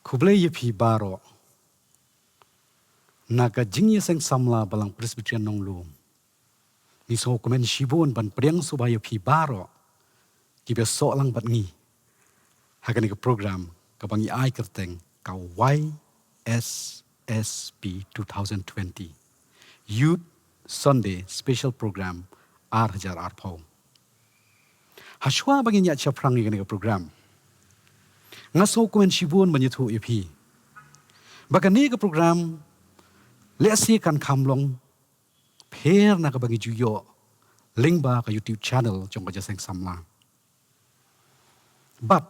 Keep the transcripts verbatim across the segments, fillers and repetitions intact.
Khublei ïa phi baroh. Na ka jingïaseng samla Balang Presbyterian Nonglum, ngi sngewkmen shibun ban pdiang sngewbha ïa phi baroh kiba soh lang bad ngi ha kane ka program kaba ngi ai kyrteng ka Y S S P two thousand twenty, Youth Sunday Special Program ar hajar arphew. Hashwa ba ngin ïaid shaphrang ïa kane ka program, nga sngewkmen shibun ban ïathuh ïa phi ba kane ka program lehse kan kham long pher na kaba ngi ju ïoh lyngba ka YouTube channel jong ka Jingïaseng Samla. Bad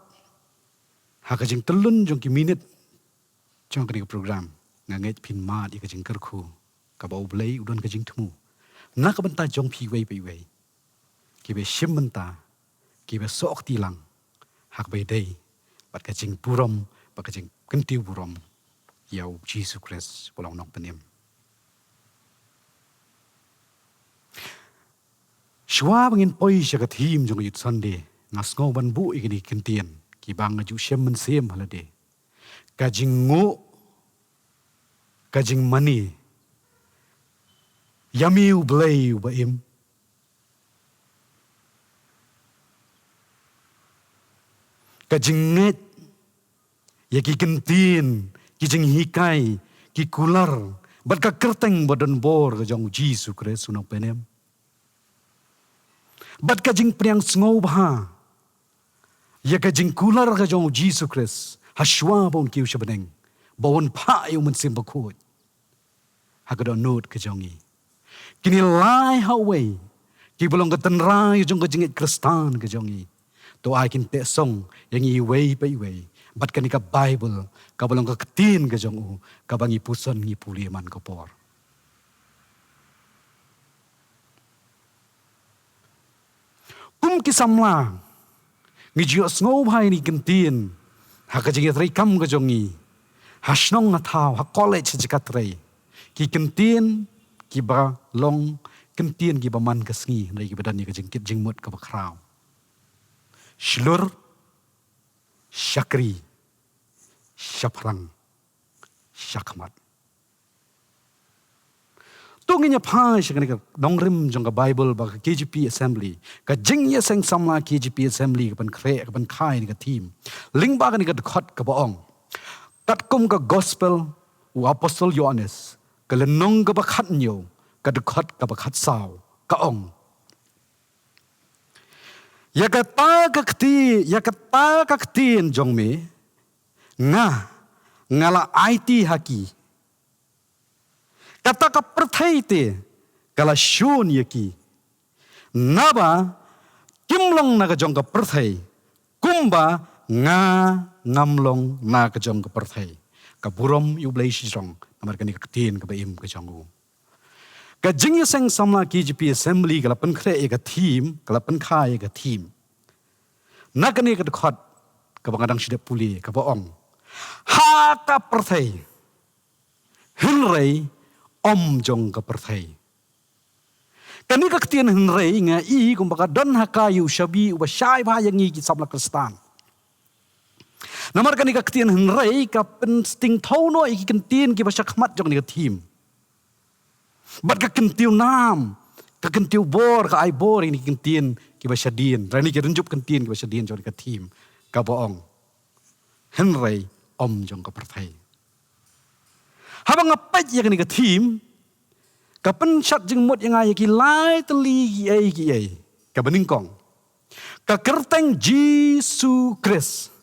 ha ka jingtylli jong ki minit jong kane ka program, nga ngeit phin mad ïa ka jingkyrkhu kaba U Blei u don ka jingthmu na ka bynta jong phi iwei pa iwei kiba shim bynta, kiba soh kti lang ha kaba ïadei bad ka jingburom bad ka jingkyntiew burom ïa U Jisu Khrist ba long Nongpynim. Shuwa ba ngin poi sha ka theme jong ka Youth Sunday, nga sngew ban buh ïa kine ki kyntien kiba nga ju shem mynsiem ha lade: ka jingnguh, ka jingmane, ïa me U Blei uba im, ka jingngeit ïa ki kyntien, ki jinghikai, ki kular bad ka kyrteng ba donbor ka jong U Jisu Khrist u Nongpynim, bad ka jingpdiang sngewbha ïa ka jingkular ka jong U Jisu Khrist hashwa ba un kiew sha bneng, ba un phah ïa U Mynsiem Bakhuid ha ka dohnud ka jong ngi. Kine lai ha uwei kiba long ka tynrai jong ka jingngeit Khristan ka jong ngi, to ai kin teh song ïa ngi iwei pa iwei bad kane ka Baibl kaba long ka ktien ka jong U, kaba ngi puson ngi pule man ka por. Kum ki samla, ngi ju ïohsngew bha ïa kine ki kyntien ha ka jingïatreikam ka jong ngi, ha shnong ha thaw, ha college, ha jaka trei, ki kyntien kiba long kyntien kiba man ka sngi, hynrei kiba don ïa ka jingkit jingmut kaba khraw: shlur, shakri, shaphrang, shakhmat. To ngin ïa phai sha kane ka nongrim jong ka Baibl ba ka K J P Assembly, ka Jingïaseng Samla K J P Assembly ka pynkhreh, ka pynkha ïa kane ka theme lyngba kane ka dkhot kaba ong: Katkum ka Gospel u Apostol Ïoannis, ka lynnong kaba khathynñiew, ka dkhot kaba khatsaw, ka ong: Ïa kata ka kti, ïa kata ka ktien jong me, nga, nga la aiti ha ki. Kata ka pyrthei te ka la shun ïa ki, naba kim long na ka jong ka pyrthei, kumba nga ngam long na ka jong ka pyrthei. Ka burom ïa U Blei shajrong namar kane ka ktien kaba im ka jong U. Ka Jingïaseng Samla K J P Assembly ka la pynkhreh ïa ka theme, ka la pynkha ïa ka theme na kane ka dkhot kaba nga dang shu dep pule, kaba ong: Ha ka pyrthei, hynrei ym jong ka pyrthei. Kane ka ktien hynrei nga i kumba ka don ha ka ïa u shabi uba shai bha ïa ngi ki samla Khristan. Namar kane ka ktien hynrei ka pynsting thaw noh ïa ki kyntien kiba shakhmat jong kane ka theme, bad ka kyntiew nam, ka kyntiew bor, ka ai bor ïa kine ki kyntien kiba shadien, lane ki rynjup kyntien kiba shadien jong kane ka theme, kaba ong: Hynrei ym jong ka pyrthei. Haba nga peit ïa kane ka theme, ka pynshad jingmut ïa nga ïa ki lai tylli kiei kiei. Kaba nyngkong, ka kyrteng Jisu Khrist,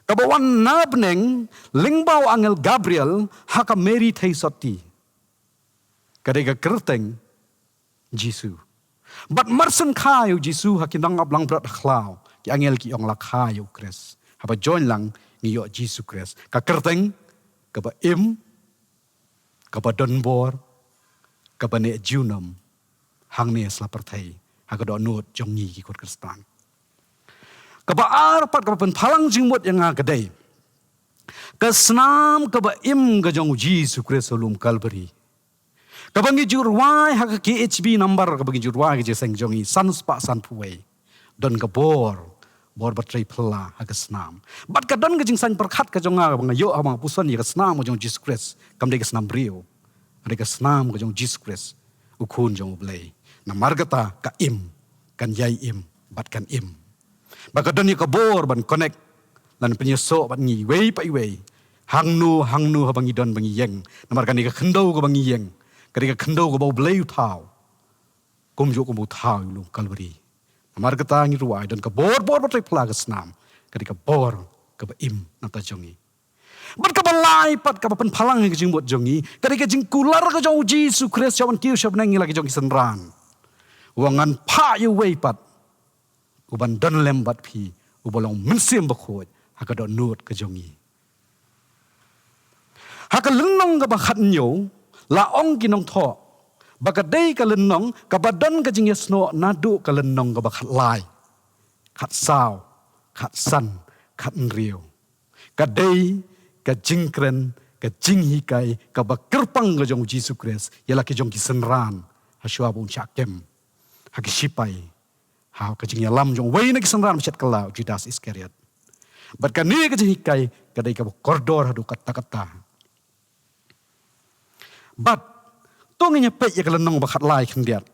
kaba wan na bneng lyngba u angel Gabriel ha ka Mary theisotti. Ka dei ka kyrteng Jisu. Bad mar shen kha ïa u Jisu ha ki nongaplangbrot ha khlaw, ki angel ki ong la kha ïa u Khrist. Haba join lang ngi ïoh Jisu Khrist, ka kyrteng kaba im, kaba donbor, kaba neh junom hangne ha sla pyrthei, ha ka dohnud jong ngi ki khun Khristan. Kaba ar pat kaba pynphalang jingmut ïa nga ka dei ka snam kaba im ka jong u Jisu Khrist ha lum Kalbari, kaba ngi ju rwai ha ka K H B number, kaba ngi ju rwai ka jingïaseng jong ngi san spah sanphew wei. Don ka bor bor ba trei phylla ha ka snam. Bad ka don ka jingsain pyrkhat ka jong nga ba nga ïoh ha ba nga puson ïa ka snam ka jong Jisu Khrist, kam dei ka snam briew, ka dei ka snam ka jong Jisu Khrist, u Khun jong U Blei. Namar kata ka im kan ïai im bad kan im. Ba ka don ïa ka bor ban connect, lane pynïasoh bad ngi iwei pa iwei, hangno hangno ha ba ngi don ba ngi ïeng. Namar kane ka khyndew ka ba ngi ïeng, ka dei ka khyndew ka ba U Blei u thaw, kumjuh kum u thaw ïa u lum Kalbari. Namar kata ngi ruh ai don ka bor bor ba trei phylla ka snam, ka dei ka bor ka ba im na ka bynta jong ngi. Bad ka ba lai pat ka ba pynphalang ïa ka jingmut jong ngi, ka dei ka jingkular ka jong U Jisu Khrist sha ban kiew sha bneng ïa la ki jong ki synran. Wa ngan phah ïa uwei pat, u ban don lem bad phi, u ba long Mynsiem Bakhuid ha ka dohnud ka jong ngi. Ha ka lynnong ka ba khathynñiew, la ong ki nongthoh ba ka dei ka lynnong ka ba don ka jingïasnoh naduh ka lynnong ka ba khatlai, khatsaw, khatsan, khathynriew. Ka dei ka jingkren, ka jinghikai ka ba kyrpang ka jong U Jisu Khrist ïa la ki jong ki synran ha shuwa ba un shah kem ha ki shipai, ha ka jingïalam jong uwei na ki synran ba shet kylla, u Judas Iskariot. Bad kane ka jinghikai ka dei ka ba kordor haduh katta katta. Bad to ngin ïa peit ïa ka lynnong ba khatlai khyndiat.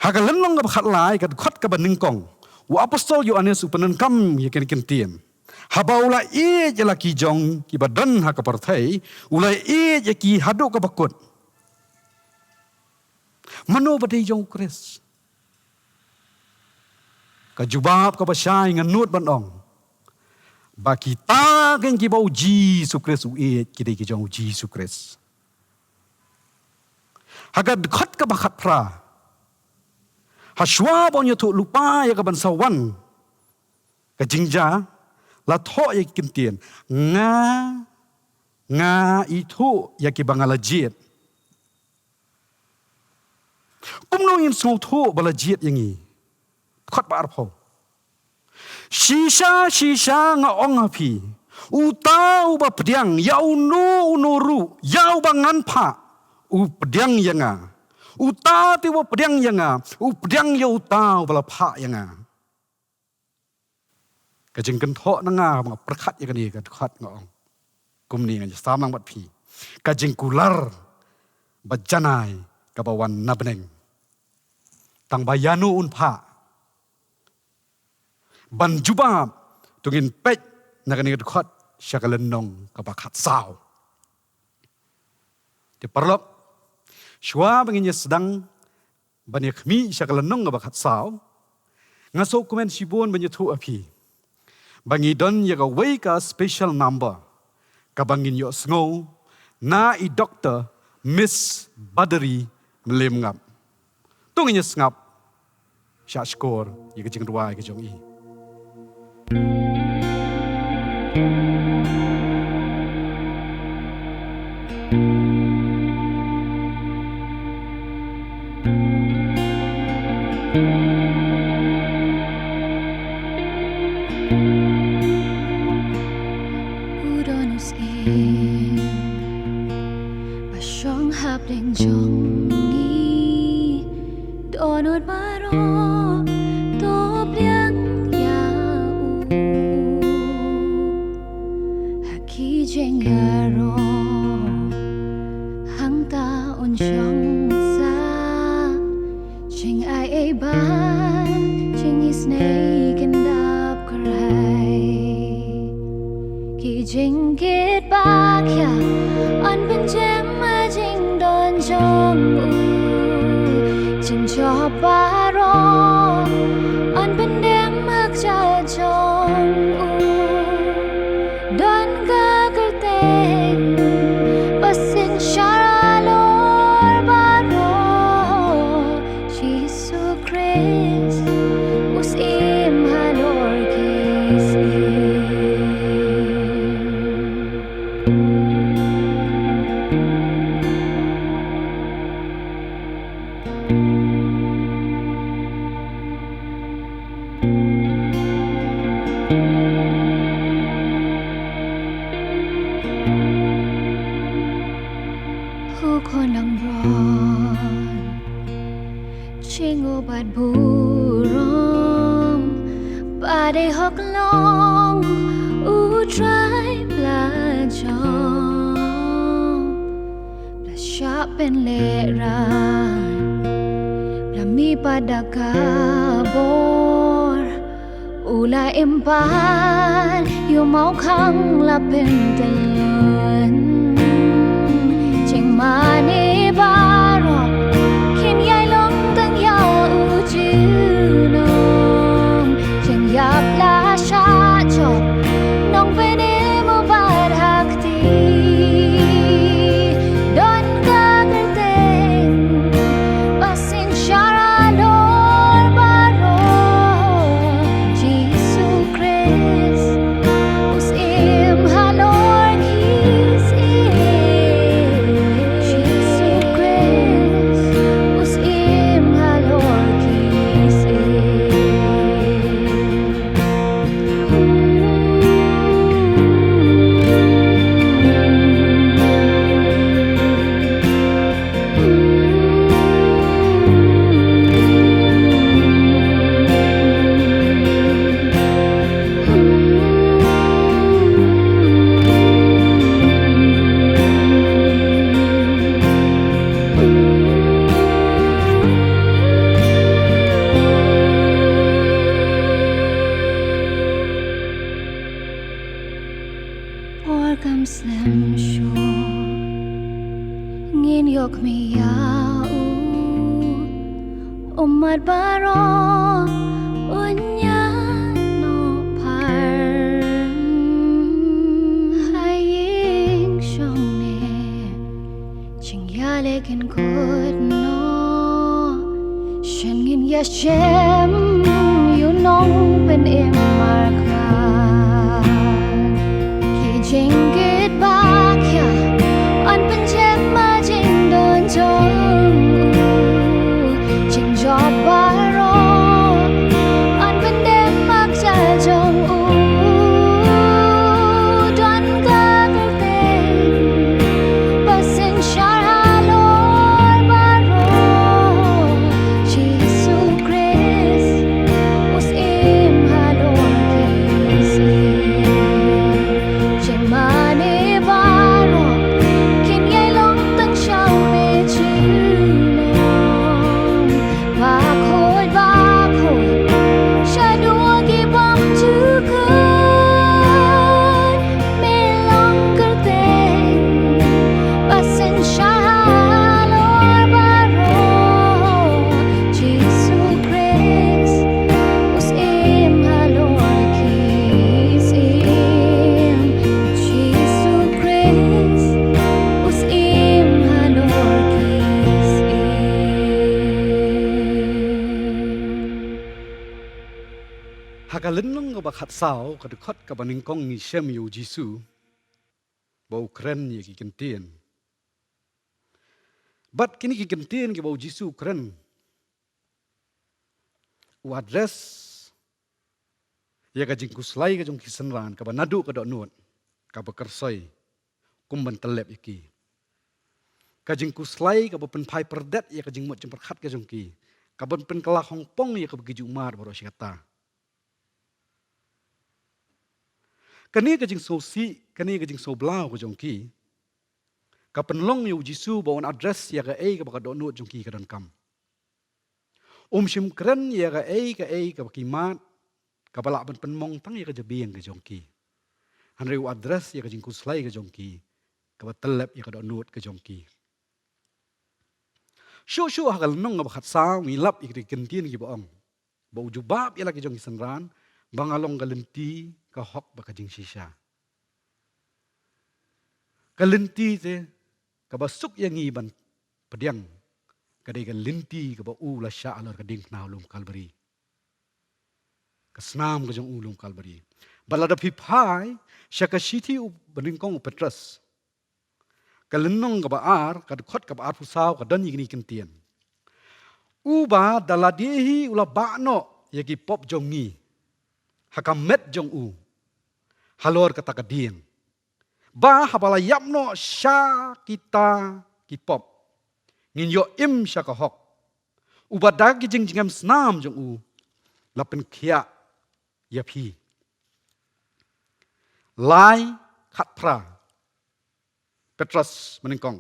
Ha ka lynnong ka ba khatlai, ka dkhot ka ba nyngkong, u apostol Ïoannis u pyndonkam ïa kine ki ktien. Haba u la ïeit ïa la ki jong ki ba don ha ka pyrthei, u la ïeit ïa ki haduh ka ba kut. Mano ba dei jong U Khrist? Ka jubab ka ba shai nga nud ban ong ba kita keiñ ki ba U Jisu Khrist u ïeit, ki dei ki jong U Jisu Khrist. Ha ka dkhot ka ba khatphra, ha shuwa ba un ïathuh lypa ïa ka ban sa wan ka jingjia, la thoh ïa ki ktien, nga, nga ithuh ïa ki ba nga la jied. Kumno ngin sngewthuh ba la jied ïa ngi? Dkhot ba arphew. Shisha, shisha nga ong ha phi, uta u ba pdiang ïa uno uno ruh ïa u ba ngan phah, u pdiang ïa nga. Uta te u ba pdiang ïa nga, u pdiang ïa uta u ba la phah ïa nga. Ka jingkynthoh na nga ba nga pyrkhat ïa kane ka dkhot nga ong, kumne ngan ïa sam lang bad phi, ka jingkular ba janai ka ba wan na bneng. Tang ba ïano un phah? Ban jubab, to ngin peit na kane ka dkhot sha ka lynnong ka ba khatsaw. Te paralok, shuwa ba ngin ïa sdang ban ïa khmih sha ka lynnong ka ba khatsaw, nga sngewkmen shibun ban ïathuh ha phi ba ngi don ïa kawei ka special number ka ba ngin ïohsngew na i Doctor Miss Badari Mliem Ngap. To ngin ïa sngap shah shkor ïa ka jingrwai ka jong i. U don u syiem ba shong hapdeng jong ngi, dohnud baroh to pdiang ïa u. Ha ki jingïaroh hangta un shong sah, jingai ei ba jingisynei kin dap kyrhai. Ki jingkit ba khia yn pynjem ha jingdon jong u. Jingjop baroh yn pyndem ha kjat jong u. Don ka kyrteng ba synshar halor baroh. Jisu Khrist u syiem halor ki syiem. Pynlehrain la mih pat da ka bor, u la im pat ïa u mawkhang la pyntyllun. Jingmane baroh kin ïai long tang ïa u junom. Jingïap la shah jop, Nongpynim u bad ha kti. Don ka kyrteng ba synshar halor baroh. Jisu Khrist u syiem halor ki syiem. Jisu Khrist u syiem halor ki syiem. Por kam slem shuh, ngin ïoh khmih ïa u. Ummat baroh un ïaid noh phar ha ïing shong ne. Jingïaleh kin kut noh, shen ngin ïa shem ïa u Nongpynim markha. Ki jingkit ba khia yn pynjem ha jingdon jong u. Jingjop baroh yn pyndem ha ka jong u. Don ka kyrteng ba synshar halor baroh. Jisu Khrist u syiem halor ki syiem. Jingmane baroh kin ïai long tang sha u, me junom. Bakhuid, bakhuid shaduh ki bymjukut. Me long kyrteng ba synshar halor baroh. Jisu Khrist u syiem halor ki syiem. Jisu Khrist u syiem halor ki syiem. Ha ka lynnong kaba khatsaw, ka dkhot kaba nyngkong ngi shem ïa u Jisu ba u kren ïa ki kyntien. Bad kine ki kyntien kiba u Jisu u kren, u address ïa ka jingkhuslai ka jong ki synran, kaba naduh ka dohnud kaba kyrsoi, kum ban tyllep ïa ki. Ka jingkhuslai kaba pynphai pyrdet ïa ka jingmut jingpyrkhat ka jong ki, kaban pynkylla hongpong ïa kaba ki ju mad baroh shi katta. Kane ka jingsngewsih, kane ka jingsngewblaw ka jong ki, ka pynlong ïa u Jisu ba un address ïa kaei kaba ka dohnud jong ki ka donkam. Um shym kren ïa kaei kaei kaba ki mad, kaba lah ban pynmong tang ïa ka jabieng ka jong ki. Hynrei u address ïa ka jingkhuslai ka jong ki, kaba tyllep ïa ka dohnud ka jong ki. Shuh shuh ha ka lynnong kaba khatsaw ngi lap ïa ki kyntien kiba ong ba u jubab ïa la ki jong ki synran ba nga long ka lynti, ka hok bad ka jingshisha. Ka lynti te kaba suk ïa ngi ban pdiang, ka dei ka lynti kaba u la shah halor ka diengphna u lum Kalbari. Ka snam ka jong u lum Kalbari. Bad lada phi phai sha ka shithi u banyngkong u Petros, ka lynnong kaba ar, ka dkhot kaba arphew saw, ka don ïa kine ki kyntien. Uba da lade hi u la bah noh ïa ki pop jong ngi ha ka met jong u halor kata ka dieng, ba haba la ïap noh sha kita ki pop, ngin ïoh im sha ka hok. Uba da ki jingjngem snam jong u la pynkhiah ïa phi. Lai khatphra, Petros banyngkong.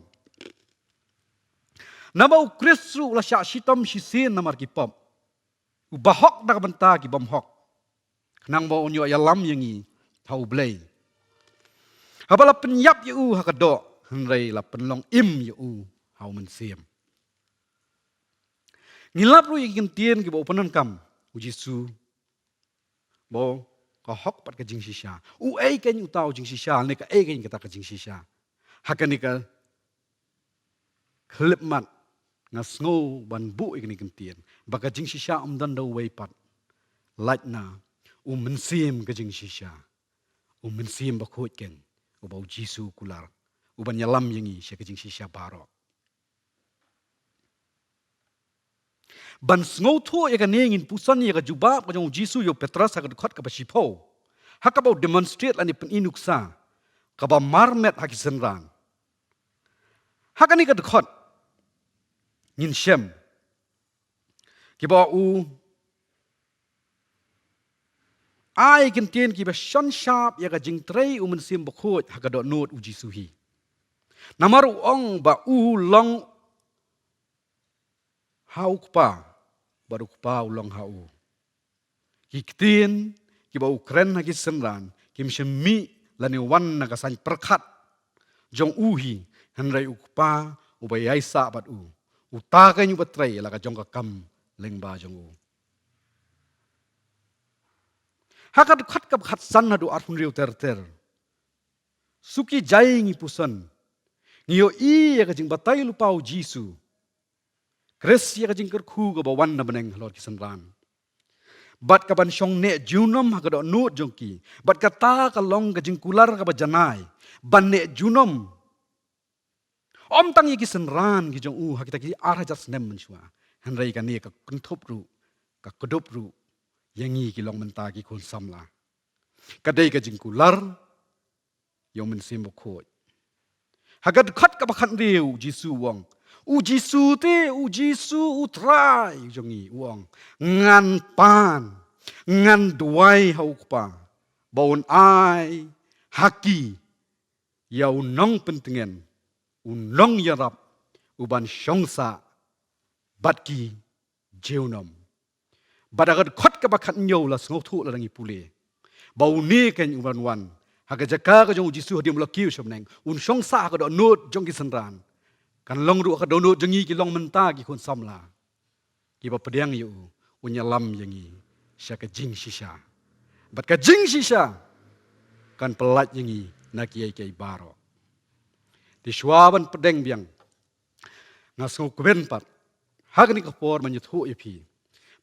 Namar u Khrist ruh u la shah shitom shisien namar ki pop. U bahok da ka bynta ki bymhok, khnang ba un ïoh ïalam ïa ngi ha U Blei. Haba la pynïap ïa u ha ka doh, hynrei la pynlong im ïa u ha U Mynsiem. Ngi lap ruh ïa ki kyntien kiba u pyndonkam u Jisu, ba ka hok pat ka jingshisha. Uei kein uta u jingshisha, ne kaei kein kata ka jingshisha? Ha kane ka khyllipmat nga sngew ban buh ïa kane ka kyntien ba ka jingshisha ym don da uwei pat, lait na U Mynsiem ka jingshisha. U Mynsiem Bakhuid kein, uba u Jisu u kular, uban ïalam ïa ngi sha ka jingshisha baroh. Ban sngewthuh ïa kane, ngin puson ïa ka jubab ka jong u Jisu ïa u Petros ha ka dkhot kaba shiphew, ha kaba u demonstrate lane pyni nuksa kaba marmet ha ki synran. Ha kane ka dkhot ngin shem kiba u ai kyntien kiba shon shap ïa ka jingtrei U Mynsiem Bakhuid ha ka dohnud u Jisu hi. Namar u ong ba u long ha u Kpa, bad u Kpa u long ha u. Ki ktien kiba u kren ha ki synran kim shym mih lane wan na ka saiñ pyrkhat jong u hi, hynrei u Kpa uba ïaisah bad u, uta kein uba trei la ka jong ka kam lyngba jong u. Ha ka dkhot kaba khatsan haduh arphew hynriew ter ter, suki jai ngi puson, ngi ïohi ïa ka jingbatai lypa u Jisu Khrist ïa ka jingkyrkhu kaba wan na bneng halor ki synran, bad kaban shong neh junom ha ka dohnud jong ki. Bad kata ka long ka jingkular kaba janai ban neh junom, ym tang ïa ki synran ki jong u ha kita ki ar hajar snem mynshuwa, hynrei kane ka kynthup ruh, ka kdup ruh ïa ngi ki long mynta ki khun samla. Ka dei ka jingkular ïa U Mynsiem Bakhuid. Ha ka dkhot kaba khathynriew u Jisu u ong, u Jisu te, u Jisu u Trai jong ngi u ong, ngan pan, ngan duwai ha u Kpa ba un ai ha ki ïa u nongpyntngen, u nongïarap, uban shong sah bad ki junom. Bad ha ka dkhot kaba khathynñiew la sngewthuh lada ngi pule ba une kein uban wan ha ka jaka ka jong u Jisu hadien ba u la kiew sha bneng, un shong sah ha ka dohnud jong ki synran. Kan long ruh ha ka dohnud jong ngi ki long mynta ki khun samla kiba pdiang ïa u, un ïalam ïa ngi sha ka jingshisha. Bad ka jingshisha kan pyllait ïa ngi na kiei kiei baroh. Te shuwa ban pdiang biang, nga sngewkmen pat ha kane ka por ban ïathuh ïa phi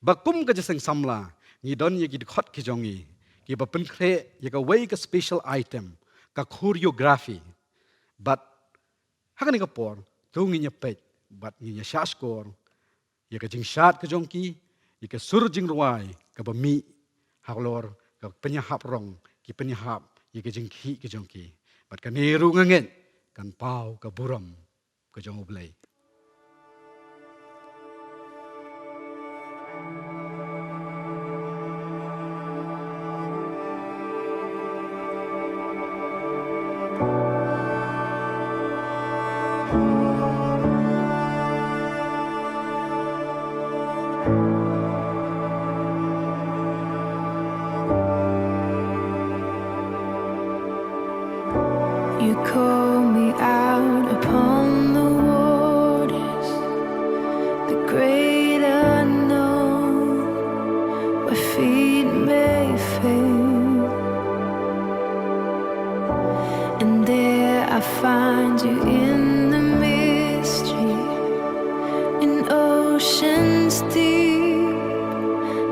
ba kum ka jingïaseng samla ngi don ïa ki dkhot ki jong ngi kiba pynkhreh ïa kawei ka special item, ka choreography. Bad ha kane ka por to ngin ïa peit bad ngin ïa shahshkor ïa ka jingshad ka jong ki, ïa ka sur jingrwai kaba mih halor ka pynïahap rong, ki pynïahap ïa ka jingkhih ka jong ki. Bad kane ruh nga ngeit kan paw ka burom ka jong U Blei. You call me out upon the waters, the great unknown, where feet may fail. And there I find you in the mystery, in oceans deep,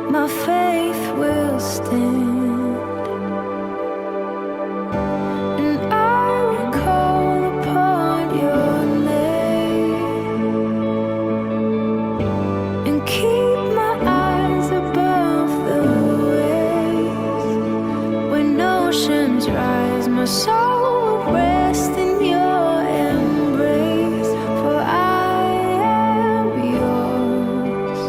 my faith will stand. And I will call upon your name and keep my eyes above the waves. When oceans rise, my soul will rest in your embrace, for I am yours.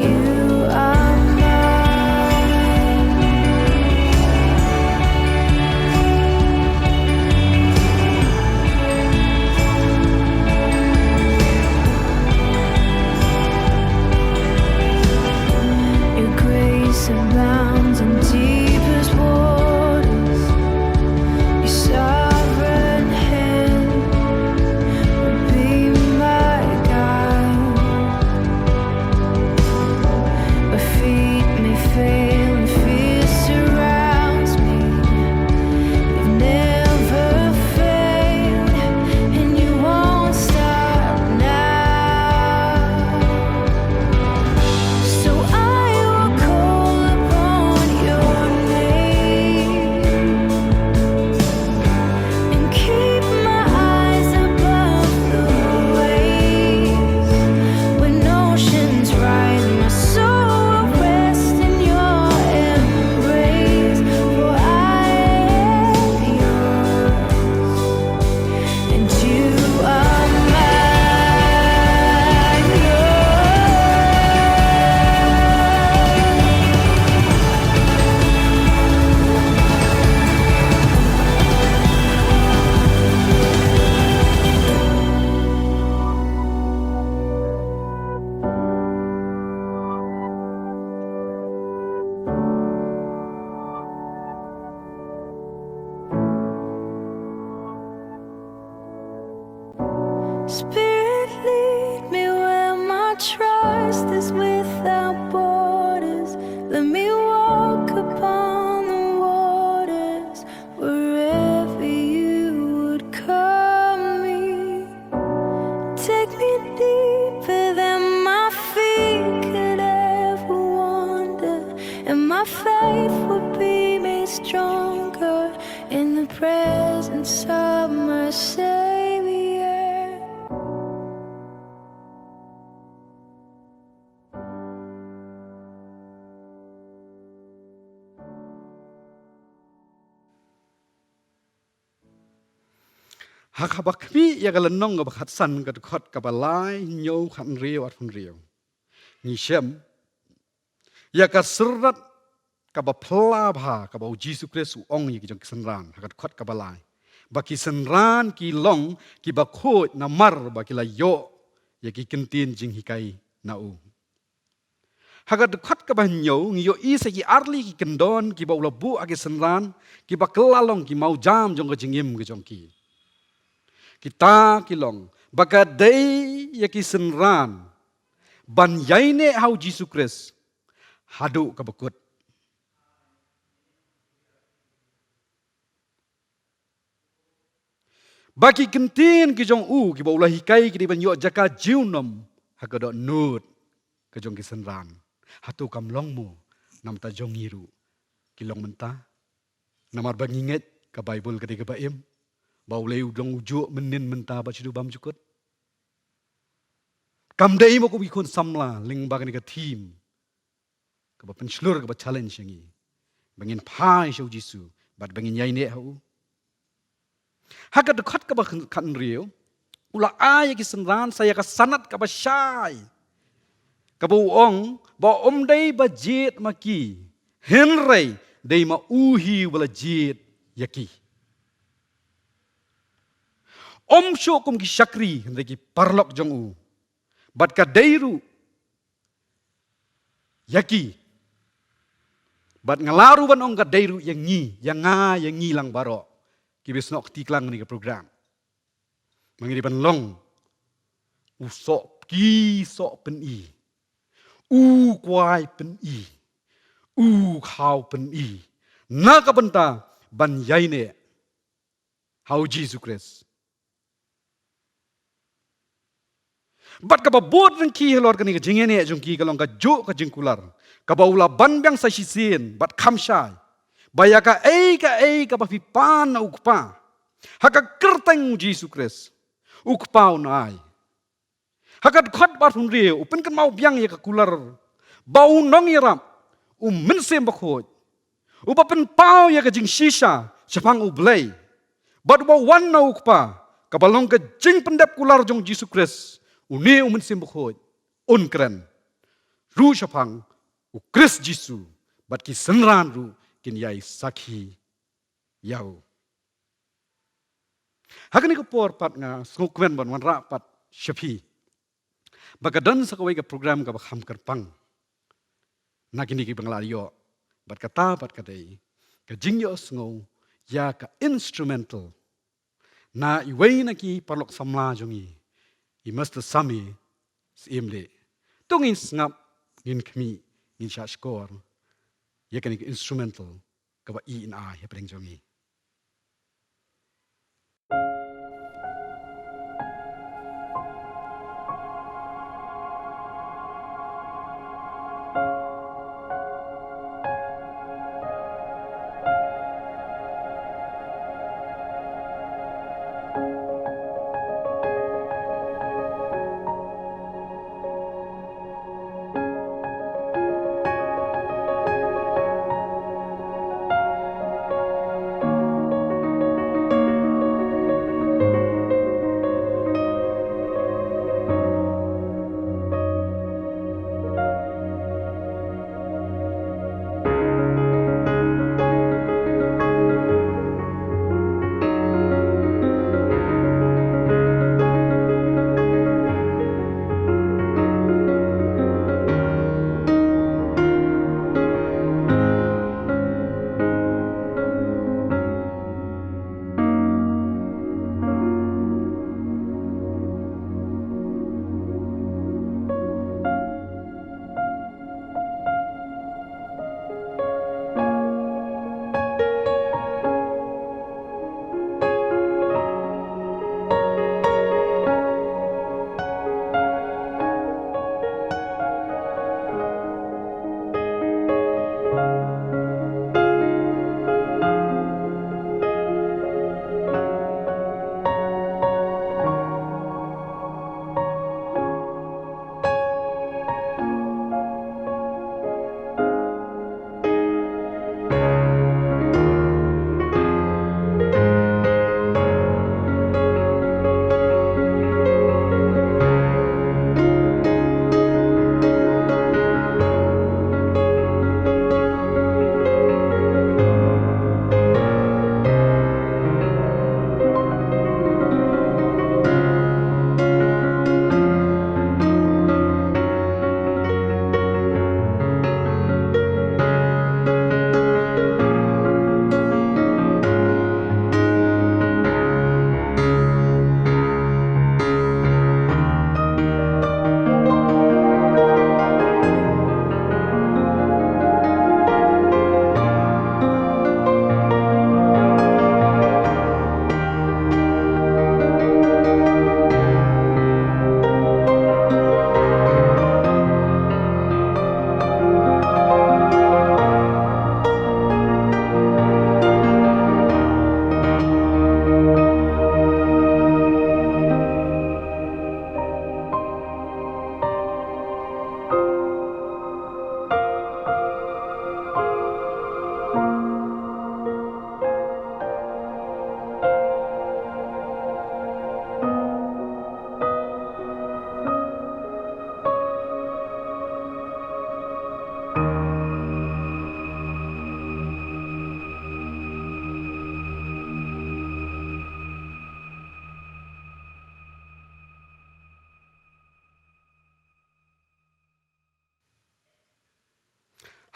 You are mine. Spirit, lead me where my trust is without borders. Let me walk upon the waters wherever you would call me. Take me deeper than my feet could ever wander, and my faith would be made stronger in the presence of my Savior. Ha kaba khmih ïa ka lynnong kaba khatsan, ka dkhot kaba lai, hynñiew, khathynriew, arphew hynriew, ngi shem ïa ka synran kaba phylla bha kaba U Jisu Khrist u ong ïa ki jong ki synran ha ka dkhot kaba lai, ba ki synran ki long kiba khuid namar ba ki la ïoh ïa ki kyntien jinghikai na u. Ha ka dkhot kaba hynñiew ngi ïohi sa ki arliang ki kyndon kiba u la buh ha ki synran, kiba kylla long ki mawjam jong ka jingim ka jong ki. Kita ki long ba ka dei ïa ki synran ban ïaineh ha U Jisu Khrist haduh kaba kut. Ba ki kyntien ki jong u kiba u la hikai ki dei ban ïoh jaka junom ha ka dohnud ka jong ki synran. Hato kam long mo na bynta jong ngi ruh? Ki long mynta. Namar ba ngi ngeit ka Baibl ka dei kaba im ba U Blei u dang u juh mynnin, mynta bad shaduh bymjukut. Kam dei mo kum ki khun samla lyngba kane ka theme kaba pynshlur, kaba challenge ïa ngi ba ngin phai sha U Jisu bad ba ngin ïaineh ha u? Ha ka dkhot kaba khathynriew u la ai ïa ki synran sa ïa ka sanad kaba shai, kaba u ong ba ym dei ba jied ma ki, hynrei dei ma u hi uba la jied ïa ki. Ym shuh kum ki shakri, hynrei ki paralok jong u. Bad ka dei ruh ïa ki. Bad nga lah ruh ban ong ka dei ruh ïa ngi, ïa nga, ïa ngi lang baroh kiba snoh kti klang ïa kane ka program. Ma ngi dei ban long u soh, ki soh pyni, u kwai pyni, u khaw pyni na ka bynta ban ïaineh ha U Jisu Khrist. Bad kaba bud ryngki halor kane ka jingïaineh jong ki ka long ka juh ka jingkular kaba u la ban biang sa shisien bad kham shai, ba ïa kaei kaei kaba phi pan na u Kpa ha ka kyrteng U Jisu Khrist, u Kpa un ai. Ha ka dkhot ba arphew hynriew u pynkynmaw biang ïa ka kular ba u nongïarap, u Mynsiem Bakhuid, uba pynpaw ïa ka jingshisha shaphang U Blei, bad uba wan na u Kpa, kaba long ka jingpyndep kular jong U Jisu Khrist, une u Mynsiem Bakhuid un kren ruh shaphang U Khrist Jisu, bad ki synran ruh kin ïai sakhi ïa u. Ha kane ka por pat nga sngewkmen ban wanrah pat sha phi ba ka don sa kawei ka program kaba kham kyrpang na kine kiba nga la ïoh, bad kata pat ka dei ka jingïohsngew ïa ka instrumental na iwei na ki paralok samla jong ngi, i Mister Sami Syiemlieh. To ngin sngap, ngin khmih, ngin shah shkor ïa kane ka instrumental kaba i in ai hapdeng jong ngi.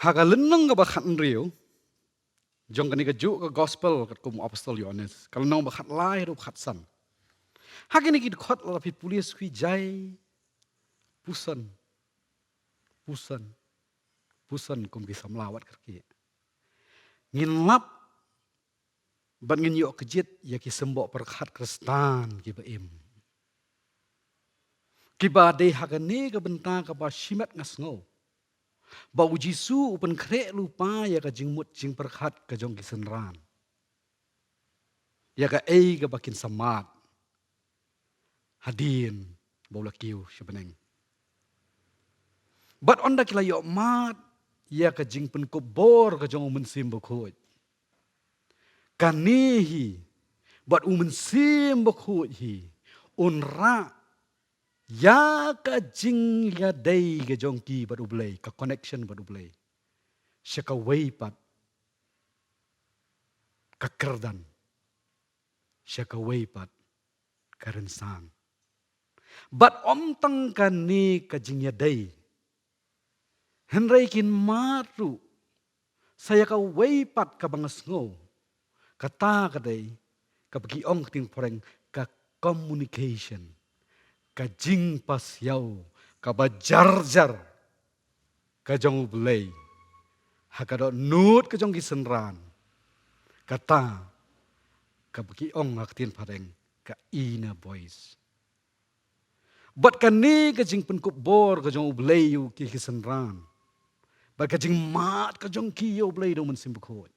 Ha ka lynnong kaba khathynriew jong kane kajuh ka gospel katkum u apostol Ïoannis, ka lynnong ba khatlai haduh ba khatsan. Ha kine ki dkhot lada phi pule sngewjai, puson, puson, puson kum ki samla wat kyrkieh. Ngin lap bad ngin ïoh kjit ïa ki symboh pyrkhat Khristan kiba im, kiba dei ha kane ka bynta kaba shimet nga sngew ba u Jisu u pynkhreh lypa ïa ka jingmut jingpyrkhat ka jong ki synran, ïa kaei kaba kin sa mad hadien ba u la kiew sha bneng. Bad ynda ki la ïoh mad ïa ka jingpynkup bor ka jong u Mynsiem Bakhuid, kane hi bad u Mynsiem Bakhuid hi un rah ïa ka jingïadei ka jong ki bad U Blei, ka connection bad U Blei, sha kawei pat ka kyrdan, sha kawei pat ka rynsan. Bad ym tang kane ka jingïadei, hynrei kin mad ruh sa ïa kawei pat kaba nga sngew, kata ka dei kaba ki ong ha ka ktien phareng ka communication, ka jingpasiaw kaba jarjar ka jong U Blei ha ka dohnud ka jong ki synran, kata kaba ki ong ha ka ktien phareng ka inner voice. Bad kane ka jingpynkup bor ka jong U Blei ïa ki, ki synran, bad ka jingmad ka jong ki ïa U Blei da u Mynsiem Bakhuid,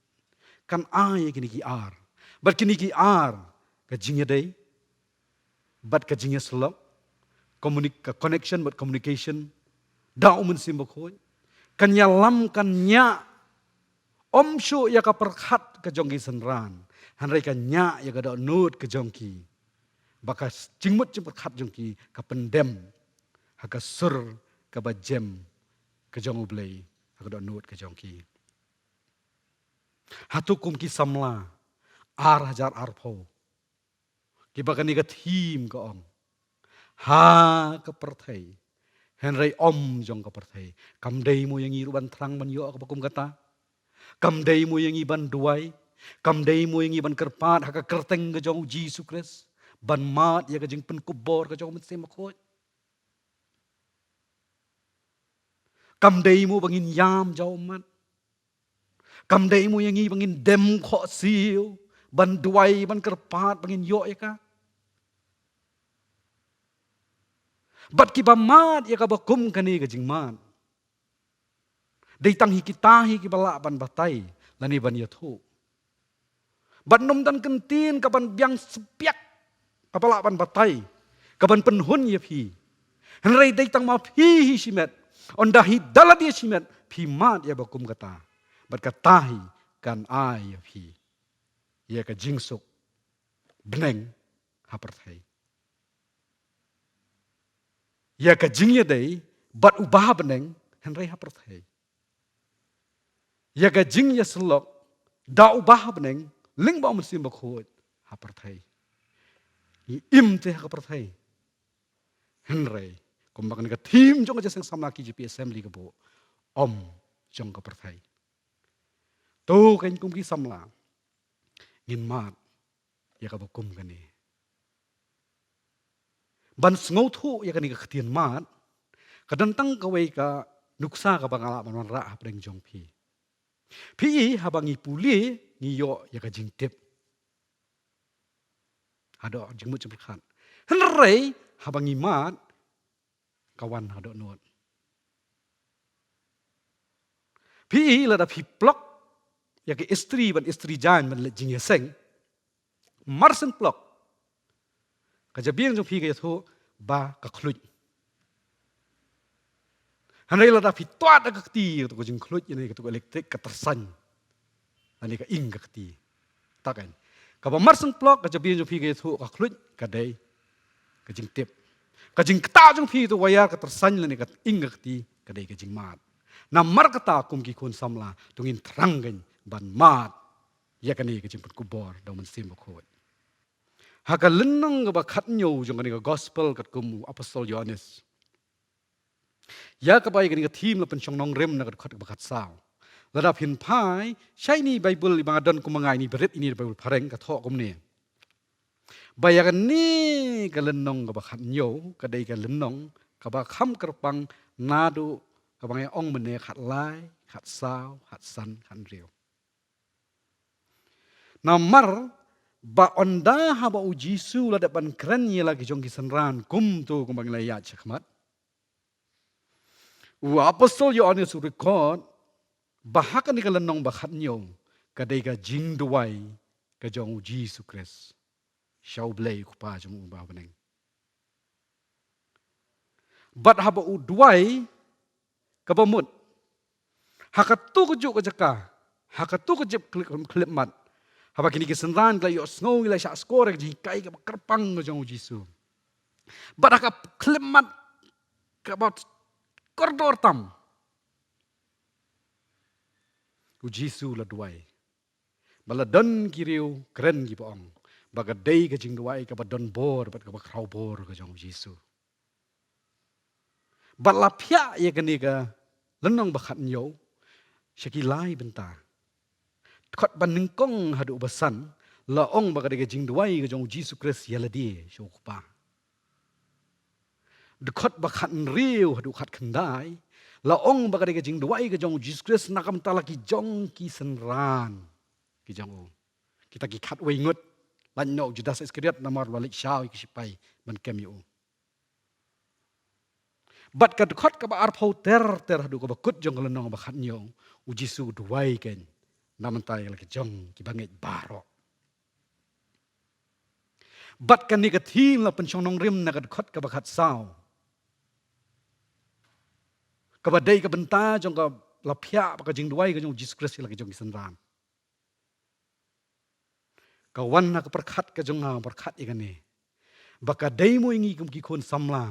kan ai ïa kine ki ar. Bad kine ki ar, ka jingïadei bad ka jingïasyllok, communi-, ka connection bad communication da u Mynsiem Bakhuid, kan ïalam, kan ñiah ym shuh ïa ka pyrkhat ka jong ki synran, hynrei kan ñiah ïa ka dohnud ka jong ki, ba ka jingmut jingpyrkhat jong ki ka pyndem ha ka sur kaba jem ka jong U Blei ha ka dohnud ka jong ki. Hato kum ki samla ar hajar arphew, kiba kane ka theme ka ong, ha ka pyrthei, hynrei ym jong ka pyrthei, kam dei mo ïa ngi ruh ban thrang ban ïoh kaba kum kata? Kam dei mo ïa ngi ban duwai? Kam dei mo ïa ngi ban kyrpad ha ka kyrteng ka jong u Jisu Khrist, ban mad ïa ka jingpynkup bor ka jong u Mynsiem Bakhuid? Kam dei mo ba ngin ïam jaw mat? Kam dei mo ïa ngi ba ngin dem khohsiew ban duwai, ban kyrpad ba ngin ïoh ïa ka? Bad kiba mad ïa kaba kum kane ka jingmad, dei tang hi kita hi kiba lah ban batai lane ban ïathuh. Bad ym don kyntien kaban biang sbiak kaba lah ban batai, kaban pynhun ïa phi. Hynrei dei tang ma phi hi shimet, ynda hi da lade shimet phi mad ïa ba kum kata, bad kata hi kan ai ïa phi ïa ka jingsuk bneng ha pyrthei, ïa ka jingïadei bad uba ha bneng, hynrei ha pyrthei, ïa ka jingïasyllok da uba ha bneng lyngba u Mynsiem Bakhuid ha pyrthei. Ngi im te ha ka pyrthei, hynrei kumba kane ka theme jong ka Jingïaseng Samla K J P Assembly ka buh, ym jong ka pyrthei. To kein kum ki samla, ngin mad ïa kaba kum kane. Ban sngewthuh ïa kane ka ktien mad, ka don tang kawei ka nuksa kaba nga lah ban wanrah hapdeng jong phi. Phi i, haba ngi pule ngi ïoh ïa ka jingtip haduh jingmut jingpyrkhat, hynrei haba ngi mad ka wan haduh nud. Phi i, lada phi plot ïa ka history ban history jaiñ ban leit jingïaseng, mar shen plot, ka jabieng jong phi ka ïathuh ba ka khluit. Hynrei lada phi twad da ka kti, kato ka jingkhluit ïa ne, kato ka elektrik ka tyrsan lane ka ing ka kti. Kata kein. Kaba mar shen plot, ka jabieng jong phi ka ïathuh ka khluit ka dei ka jingtip. Ka jingktah jong phi, kato wire ka tyrsan lane ka ing ka kti, ka dei ka jingmad. Namar kata kum ki khun samla, to ngin thrang kein ban mad ïa kane ka jingpynkup bor da u Mynsiem Bakhuid. Ha ka lynnong kaba khathynñiew jong kane ka gospel katkum u apostol Ïoannis, ïa kaba ïa kane ka theme la pynshong nongrim na ka dkhot kaba khatsaw. Lada phin phai sha ine i Baibl iba nga don kum nga ine i barit ine i Baibl phareng ka thoh kumne. Ba ïa kane ka lynnong kaba khathynñiew ka dei ka lynnong kaba kham kyrpang naduh kaba ngi ong mynne khatlai, khatsaw, khatsan, khathynriew. Namar ba ynda haba u Jisu u la dep ban kren ïa la ki jong ki synran kumto kumba ngi la ïa shakhmat. U apostol Ïoannis u record ba ha kane ka lynnong ba khathynñiew ka dei ka jingduwai ka jong u Jisu Khrist sha U Blei U Kpa jong u ba ha bneng. Bad haba u duwai kaba mut ha kato kajuh ka jaka, ha kato ka jingkhlip, khlipmat, haba kine ki synran ki la ïohsngew, ki la shah sngor ïa ka jinghikai kaba kyrpang ka jong u Jisu. Bad ha ka khlipmat kaba kordor tam, u Jisu u la duwai. Ba la don ki riewkren kiba ong ba ka dei ka jingduwai kaba don bor bad kaba khraw bor ka jong u Jisu. Bad la phiah ïa kane ka lynnong ba khathynñiew sha ki lai bynta. Dkhot ba nyngkong haduh ba san la ong ba ka dei ka jingduwai ka jong u Jisu Khrist ïa lade sha U Kpa. Dkhot ba khathynriew haduh khatkhyndai la ong ba ka dei ka jingduwai ka jong u Jisu Khrist na ka bynta la ki jong ki synran ki jong u, kita ki khatwei ngut, lait noh u Judas Iskariot namar u la leit shaw ïa ki shipai ban kem ïa u. Bad ka dkhot kaba arphew ter ter haduh kaba kut jong ka lynnong ba khathynñiew, u Jisu u duwai keiñ na ka bynta ïa la ki jong kiba ngeit baroh. Bad kane ka theme la pynshong nongrim na ka dkhot kaba khatsaw, kaba dei ka bynta jong ka la phiah ba ka jingduwai ka jong u Jisu Khrist ïa la ki jong ki synran. Ka wan na ka pyrkhat ka jong nga, pyrkhat ïa kane ba ka dei mo ïa ngi kum ki khun samla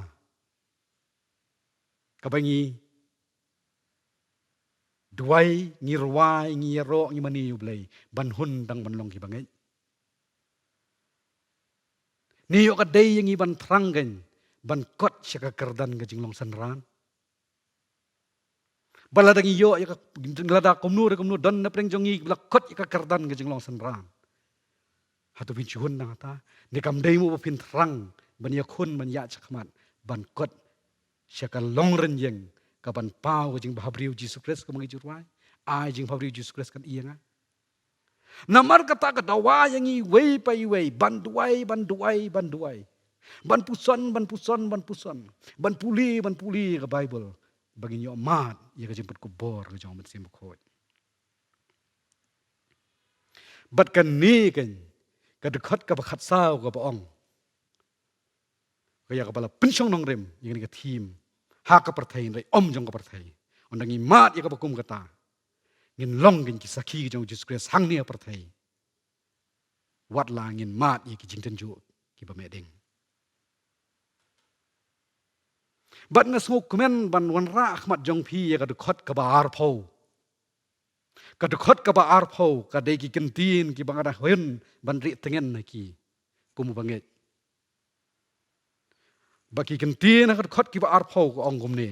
kaba ngi duwai, ngi rwai, ngi ïaroh, ngi mane ïa U Blei ban hun tang ban long kiba ngeit. Ne ïoh ka dei ïa ngi ban thrang keiñ ban kot sha ka kyrdan ka jinglong synran. Ba lada ngi ïoh ïa ka, lada kumno re kumno don na pdeng jong ngi ba la kot ïa ka kyrdan ka jinglong synran. Hato phin shu hun nangta? Ne kam dei mo ba phin thrang ban ïakhun, ban ïa shakhmat ban kot sha ka longrynïeng kaban paw ka jingbhabriew Jisu Khrist kumba ngi ju rwai? Ai jingbhabriew Jisu Khrist kan ïa nga. Namar kata ka dawa ïa ngi iwei pa iwei ban duwai, ban duwai, ban duwai, ban puson, ban puson, ban puson, ban pule, ban pule ka Baibl ba ngin ïoh mad ïa ka jingpynkupbor ka jong ka Mynsiem Bakhuid. Bad kane keiñ ka dkhot kaba khatsaw kaba ong, ka ïa kaba la pynshong nongrim ïa kane ka theme ha ka pyrthei, hynrei ym jong ka pyrthei. Ynda ngi mad ïa kaba kum kata, ngin long keiñ ki sakhi ka jong u Jisu Khrist hangne ha pyrthei, wat la ngin mad ïa ki jingtynjuh kiba meh ding. Bad nga sngewkmen ban wanrah ha khmat jong phi ïa ka dkhot kaba arphew. Ka dkhot kaba arphew ka dei ki kyntien kiba nga da hun ban rieh tngen ha ki kum uba ngeit. Ba ki kyntien ha ka dkhot kiba arphew ka ong kumne.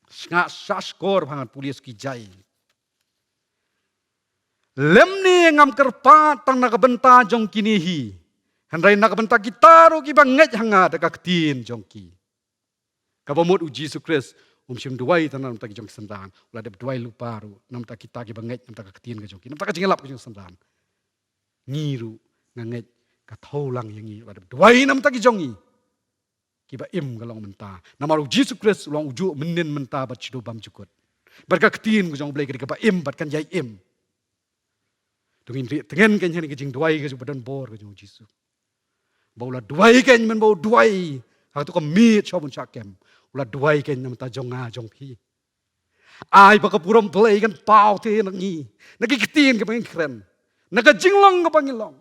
Sngap, sngap shkor bha, ngan pule shuh ki jai. Lymne ngam kyrpad tang na ka bynta jong kine hi, hynrei na ka bynta kita ruh kiba ngeit ha nga da ka ktien jong ki. Kaba mut u Jisu Khrist um shym duwai tang na ka bynta ki jong ki synran, u la dep duwai lypa ruh na ka bynta kita kiba ngeit, na ka bynta ka ktien ka jong ki, na ka bynta ka jingïalap ka jong ki synran. Ngi ruh nga ngeit ka thew lang ïa ngi, u la dep duwai na ka bynta ki jong ngi kiba im ka long mynta. Namar u Jisu Khrist u long ujuh mynnin, mynta bad shaduh bymjukut. Bad ka ktien ka jong U Blei ka dei kaba im bad kan ïai im. To ngin rieh tngen keiñ ha kane ka jingduwai ka jong uba don bor ka jong u Jisu. Ba u la duwai keiñ, mynba u duwai ha kato ka miet sha bun sha kem, u la duwai keiñ na ka bynta jong nga jong phi. Ai ba ka burom Blei kan paw te na ngi, na ki ktien kiba ngi kren, na ka jinglong kaba ngi long.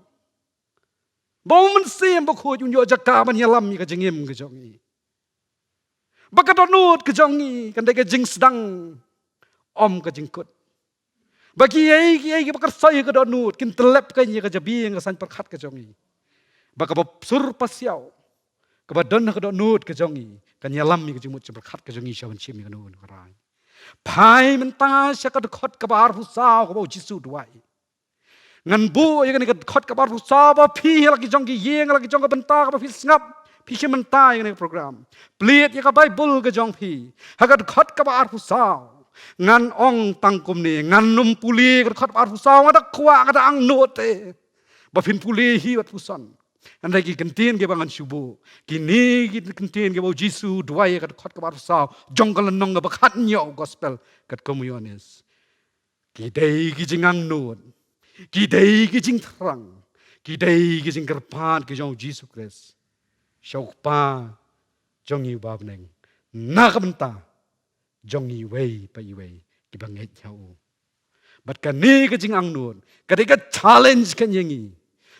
Ba u Mynsiem Bakhuid un ïoh jaka ban ïalam ïa ka jingim ka jong ngi. Ba ka dohnud ka jong ngi kan dei ka jingsdang, ym ka jingkut. Ba kiei kiei kiba kyrsoi ha ka dohnud kin tyllep keiñ ïa ka jabieng ka saiñ pyrkhat ka jong ngi. Ba kaba sur pasiaw kaba don ha ka dohnud ka jong ngi kan ïalam ïa ka jingmut jingpyrkhat ka jong ngi sha ban shim ïa kano kano ka rai. Phai mynta sha ka dkhot kaba arphew saw kaba u Jisu duwai. Ngan buh ïa kane ka dkhot kaba arphew saw ba phi ha la ki jong ki ïing, ha la ki jong ka bynta kaba phi sngap, phi shim mynta ïa kane ka program. Plie ïa ka Baibl ka jong phi ha ka dkhot kaba arphew saw. Ngan ong tang kumne, ngan ym pule ka dkhot kaba arphew saw, nga da kwah, nga da angnud te ba phin pule hi bad puson. Hynrei ki kyntien kiba ngan shu buh, kine ki kyntien kiba u Jisu duwai ha ka dkhot kaba arphew saw jong ka lynnong kaba khatñiew gospel katkum u Ïoannis. Ki dei ki jingangnud, ki dei ki jingthrang, ki dei ki jingkyrpad ki jong u Jisu Khrist sha u Kpa jong ngi uba ha bneng na ka bynta jong ngi iwei pa iwei kiba ngeit ha u. Bad kane ka jingangnud ka dei ka challenge ka ïa ngi.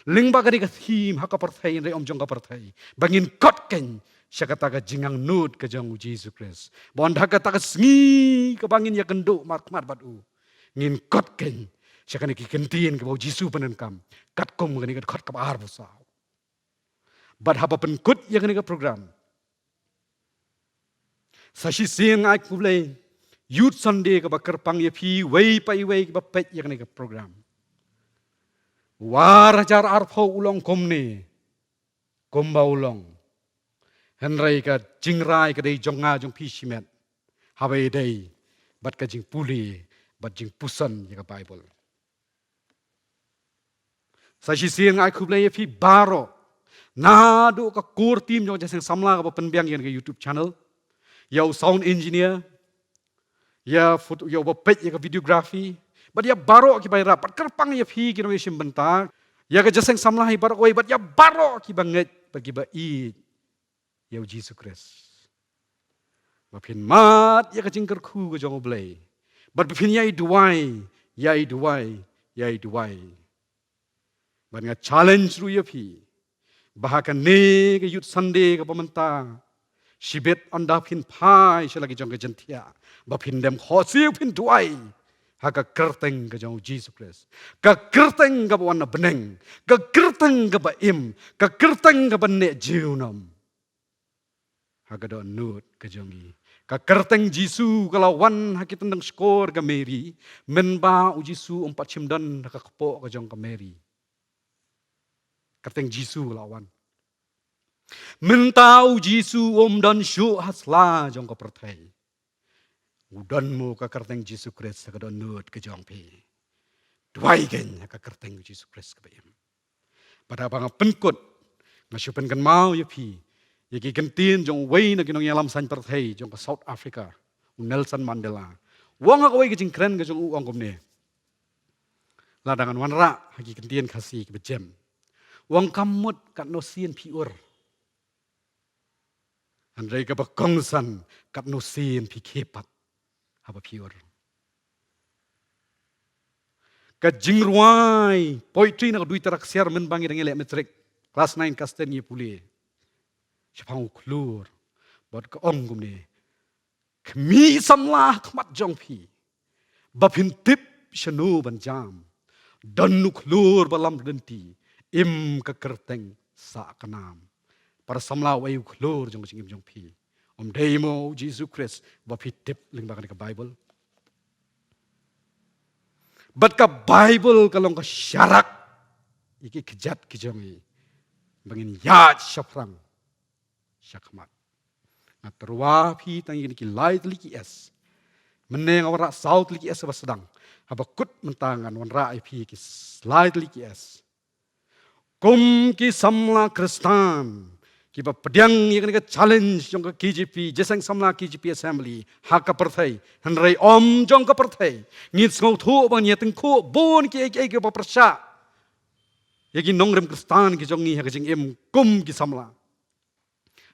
Lyngba ka dei ka theme ha ka pyrthei, hynrei ym jong ka pyrthei, ba ngin kot keiñ sha kata ka jingangnud ka jong u Jisu Khrist. Ba ynda ha kata ka sngi kaba ngin ïakynduh markhmat bad u, ngin kot keiñ sha kane ki kyntien kaba u Jisu pyndonkam katkum kane ka dkhot kaba arphew saw. Bad haba pynkut ïa kane ka program, sa shisien nga ai khublei Youth Sunday kaba kyrpang ïa phi iwei pa iwei kiba peit ïa kane ka program. U ar hajar arphew u long kumne kumba u long. Hynrei ka jingrai ka dei jong nga jong phi shimet haba ïadei bad ka jingpule bad jingpuson ïa ka Baibl. Sa shisien nga ai khublei ïa phi baroh, naduh ka core team jong ka Jingïaseng Samla kaba pynbiang ïa ka YouTube channel, ïa u sound engineer, ïa photo, ïa uba peit ïa ka videography, bad ïa baroh kiba ïarap, bad kyrpang ïa phi ki nongïashim bynta, ïa ka Jingïaseng Samla hi baroh kawei, bad ïa baroh kiba ngeit bad kiba ïeit ïa u Jisu Khrist. Ba phin mad ïa ka jingkyrkhu ka jong U Blei, bad ba phin ïai duwai, ïai duwai, ïai duwai. Bad nga challenge ruh ïa phi ba ha kane ka Youth Sunday kaba mynta, shibit ynda phin phai sha la ki jong ka jingthiah, ba phin dem khohsiew phin duwai ha ka kyrteng ka jong u Jisu Khrist, ka kyrteng kaba wan na bneng, ka kyrteng kaba im, ka kyrteng kaba neh junom ha ka dohnud ka jong ngi. Ka kyrteng Jisu ka la wan ha ki tyndong shkor ka Mary, mynba u Jisu um pat shym don ha ka kpoh ka jong ka Mary. Kyrteng Jisu ka la wan. Mynta u Jisu um don shuh ha sla jong ka pyrthei. U don mo ka kyrteng Jisu Khrist ha ka dohnud ka jong phi? Duwai keiñ ha ka kyrteng Jisu Khrist kaba im. Bad haba nga pynkut, nga shu pynkynmaw ïa phi ïa ki kyntien jong uwei na ki nongïalam saiñ pyrthei jong ka South Africa, u Nelson Mandela. U ong ha kawei ka jingkren ka jong u, u ong kumne, lada ngan wanrah ha ki kyntien Khasi kiba jem, u ong, kam mut katno sien phi ur, hynrei kaba kongsan, katno sien phi khie pat haba phi ur. Ka jingrwai poetry na ka Duitara Ksiar mynba ngi dang ïaleh matric, class nine, class ten ngi pule shaphang u khlur, bad ka ong kumne: Khmih samla ha khmat jong phi, ba phin tip shano ban jam, don u khlur ba lam lynti, im ka kyrteng sah ka nam. Para samla, uei u khlur jong ka jingim jong phi? Um dei mo u Jisu Khrist ba phi tip lyngba kane ka Baibl? Bad ka Baibl ka long ka sharak ïa ki kjat ki jong ngi ba ngin ïaid shaphrang shakhmat. Nga tyrwa phi tang ïa kine ki lai tylli ki S. Mynne nga wanrah saw tylli ki S ba sdang. Haba kut mynta ngan wanrah ïa phi ki lai tylli ki S. Kum ki samla Khristan kiba pdiang ïa kane ka challenge jong ka K J P, Jingïaseng Samla K J P Assembly ha ka pyrthei, hynrei ym jong ka pyrthei, ngin sngewthuh ba ngin ïa tyngkhuh bun kiei kiei kiba pyrshah ïa ki nongrim Khristan ki jong ngi ha ka jingim kum ki samla.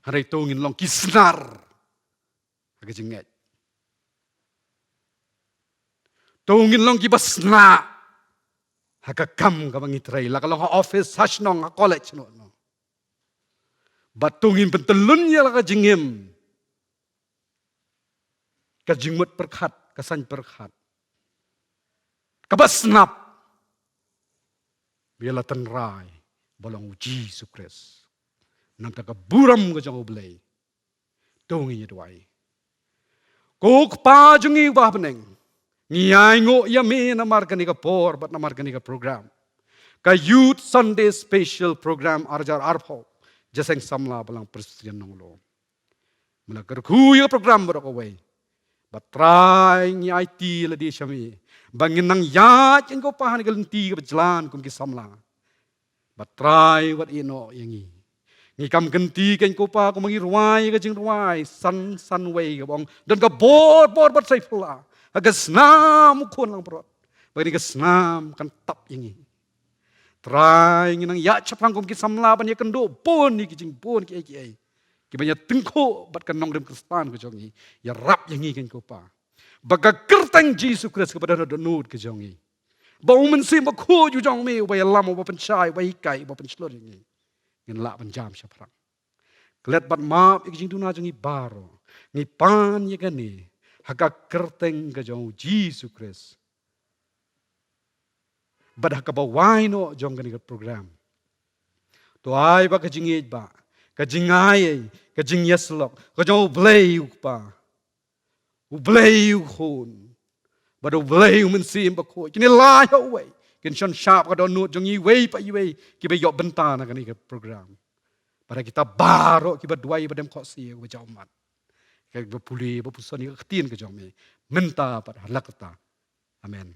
Hynrei to ngin long ki snar ha ka jingngeit. To ngin long kiba snar ha ka kam kaba ngi trei, la ka long ha office, ha shnong, ha college, no, no. Bad to ngin pyntyllun ïa la ka jingim, ka jingmut pyrkhat, ka saiñ pyrkhat kaba snap ïa la tynrai ba long u Jisu Khrist. Namar ka burom ka jong U Blei. To ngin ïa duwai. Ko Kpa jong ngi uba ha bneng, ngi ainguh ïa me namar kane ka por bad namar kane ka program, ka Youth Sunday Special Program ar hajar arphew, Jingïaseng Samla Balang Presbyterian Nonglo. Me la kyrkhu ïa ka program baroh kawei. Bad Trai ngi aiti lade sha me ba ngin nang ïaid ïa ko Kpa ha kane ka lynti kaba jlan kum ki samla. Bad Trai wat ïehnoh ïa ngi. Ngi kam kynti kein ko Pa kumba ngi rwai ïa ka jingrwai san san wei kaba ong don ka bor bor bad saiphla ha ka snam u khun langbrot. Ba kane ka snam kan tap ïa ngi. Trai ngi nang ïaid shaphrang kum ki samla ban ïakynduh bun ïa ki jingbun kiei kiei kiban ïatyngkhuh bad ka nongrim Khristan ka jong ngi. Ïarap ïa ngi kein ko Pa. Ba ka kyrteng Jisu Khrist kaba don ha dohnud ka jong ngi, ba u Mynsiem Bakhuid u jong me uba ïalam, uba pynshai, uba hikai, uba pynshlur ïa ngi, ngin lah ban jam shaphrang. Klet bad map ïa ki jingduna jong ngi baroh. Ngi pan ïa kane ha ka kyrteng ka jong u Jisu Khrist. Bad ha kaba wai noh jong kane ka program, to ai ba ka jingïeit ba ka jingai, ka jingïasyllok ka jong U Blei U Kpa, U Blei U Khun bad U Blei U Mynsiem Bakhuid kin ïalai ha uwei, kin shon shap ka dohnud jong ngi iwei pa iwei kiba ïoh bynta na kane ka program. Bad ha kita baroh kiba duwai ba dem khohsiew ba jaw mat, kiba pule ba puson ïa ka ktien ka jong me mynta bad ha la katta. Amen.